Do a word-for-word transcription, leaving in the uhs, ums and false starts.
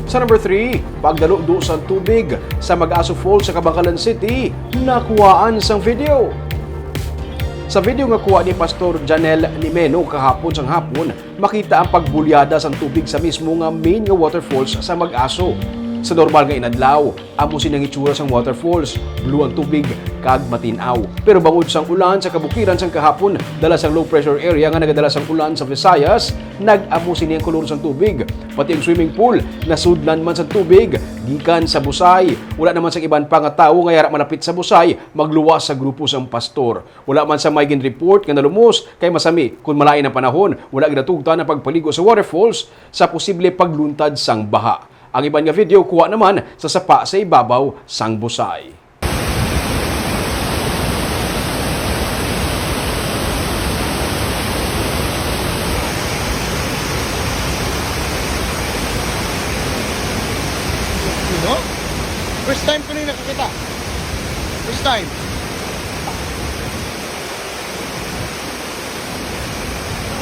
Sa number three, pagdalo-do sang tubig sa Mag-Aso Falls sa Kabankalan City, nakuhaan sang video. Sa video nga kuha ni Pastor Janel Nimeno kahapon sang hapon, makita ang pagbulyada sang tubig sa mismo nga main nga waterfalls sa Mag-Aso. Sa normal nga inadlaw, amo sini ang itsura sang waterfalls. Blue ang tubig kag matin-aw. Pero bangod sang ulan sa kabukiran sang kahapon, dala sang low pressure area nga nagadala sang ulan sa Visayas, nag-amo sini ang kolor sang tubig. Pati ang swimming pool, nasudlan man sa tubig gikan sa Busay. Wala naman sang iban pa nga tawo nga yara malapit sa Busay magluwas sa grupo sang pastor. Wala man sa may gin-report nga nalumos, kay masami kon malain ang panahon, wala ginatugtan ang pagpaligo sa waterfalls sa posible pagluntad sang baha. Ang iban nga video kuha naman sa sapa sa ibabaw sang Busay. You know? First time ko na yung nakakita. First time.